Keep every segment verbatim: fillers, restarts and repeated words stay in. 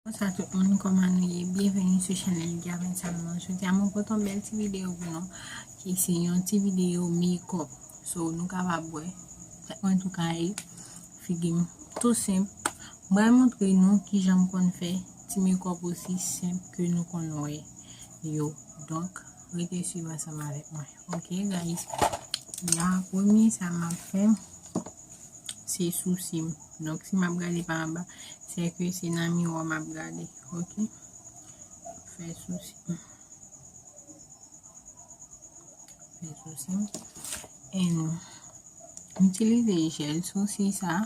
Bonswa tout moun, kòman nou ye? Byenveni sou chanèl Diaven Salmon. Jodi a mwen pote yon bèl ti videyo pou nou, ki se yon ti videyo makeup. So, nou kapab wè, antouka, e figi m tou senp. Mwen pral montre nou kijan m konn fè ti makeup osi senp ke nou konn wè yo. Donk, rete swiv ansanm avèk mwen. Ok, guys. La, premye sa m ap fè, se sousi m. Donk, si m ap gade pa anba, se ke se nan miwa m ap gade. Ok? Fè sousi m. Fè sousi m. And m itilize jèl sousi sa,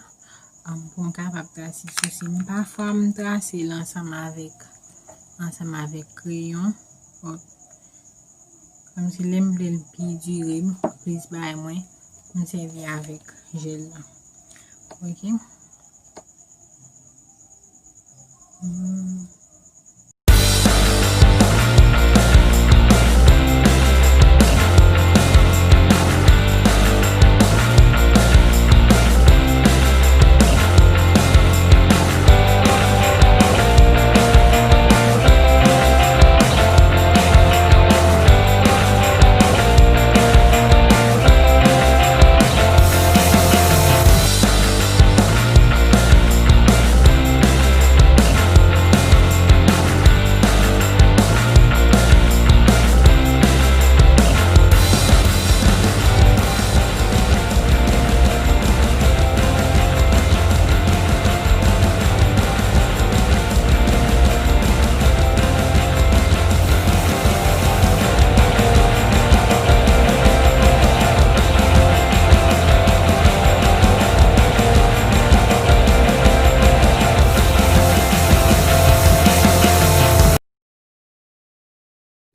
um, pou m kapab trase sousi m. Pafwa, m trase l ansanm avèk, ansanm avèk kreyon. Bon, kòmsi lè m vle l pi dire, m plis bay mwen, m sèvi avèk jèl la. Ok? Hmm.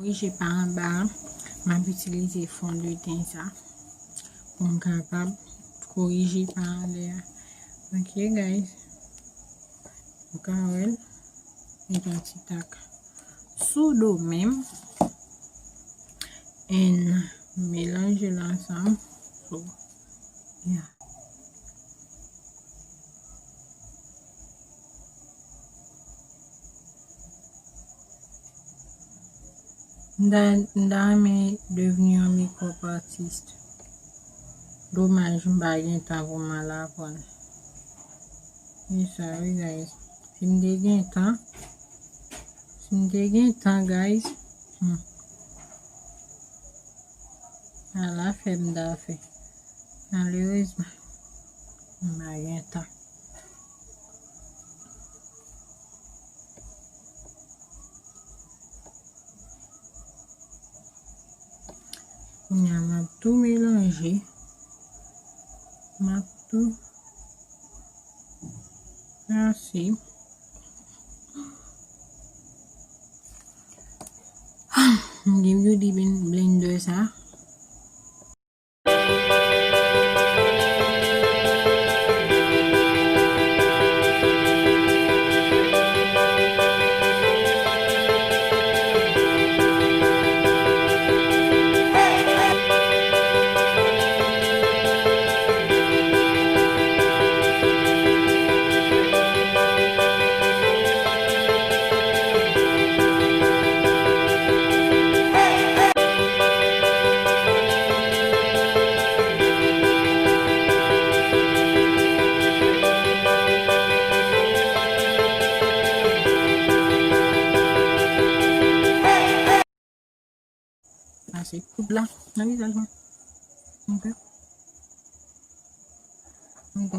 Korije pa anba a, m ap itilize fon de ten sa pou m kapab korije pa anlè a. Ok, guys. Ou ka wè l. Mete yon ti tak sou do menm. And melanje l ansanm. So, yeah. M ta, m ta renmen devni yon makeup artist. Domaj, m pa gen tan pou m al aprann. E sa, wi, guys. Si m te gen tan, si m te gen tan, guys, hmm. Ala fè m ta fè. Malerezman, m pa gen tan. Kounye a, m ap tou melanje. M ap tou pase. M gen beauty blen-, blender sa. Pase poud la nan vizaj mwen. Ok. Ok.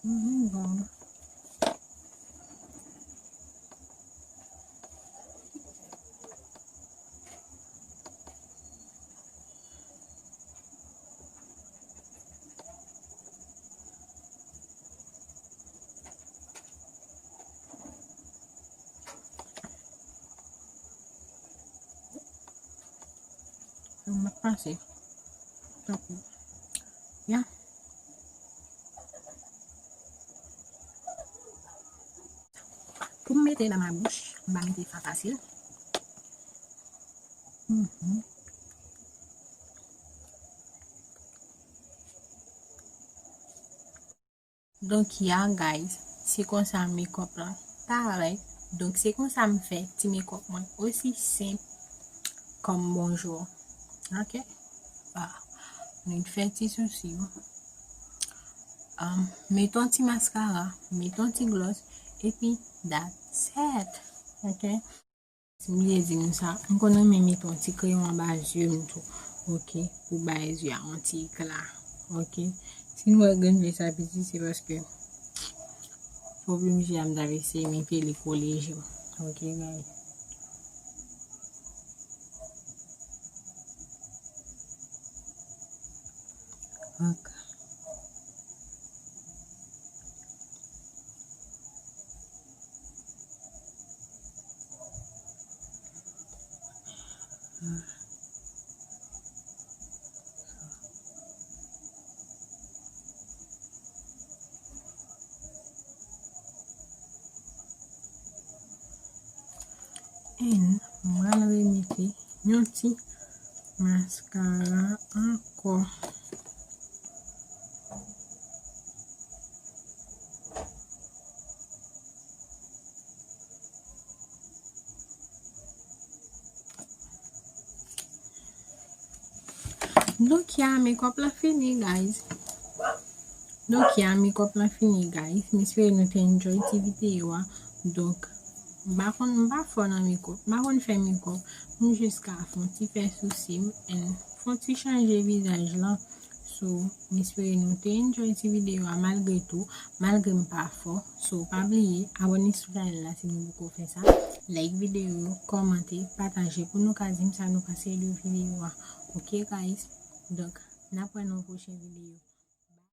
Mhm, bon. M ap pase. Tankou. Ya. Pou m mete nan ma bouch, m pa mete fa fasil. Mhm. Donk, ya, guys, se konsa makeup lan parèt. Donk, se konsa m fè ti makeup mwen osi senp kòm bonjou. Ok? Ah, nou fè ti sousi. Um, met yon ti maskara, met yon ti gloss, epi that's it. Ok? M bliye di nou sa, m konn renmen mete yon ti kreyon anba zye m tou, ok, pou bay zye a yon ti ekla, ok. Si nou wè grenn zye sa piti, se paske pwoblèm zye a m t ap eseye mete li kole je m, ok, guys. Ok. And mwen al remete yon ti maskara ankò. Donk, ya, makeup lan fini, guys. Donk, ya, makeup lan fini, guys. M espere nou te enjoy ti videyo a. Donk, m pa konn, m pa fò nan makeup. M pa konn fè makeup. M jis ka fè yon ti fè sousi m and fè yon ti chanje vizaj lan. So, m espere nou te enjoy ti videyo a malgre tou, malgre m pa fò. So, pa bliye, abòne sou chanèl la si nou poko fè sa. Like videyo yo, kòmante, pataje pou nou ka di m sa nou panse de videyo a. Ok, guys? Donk, n ap wè nan yon pwochen videyo.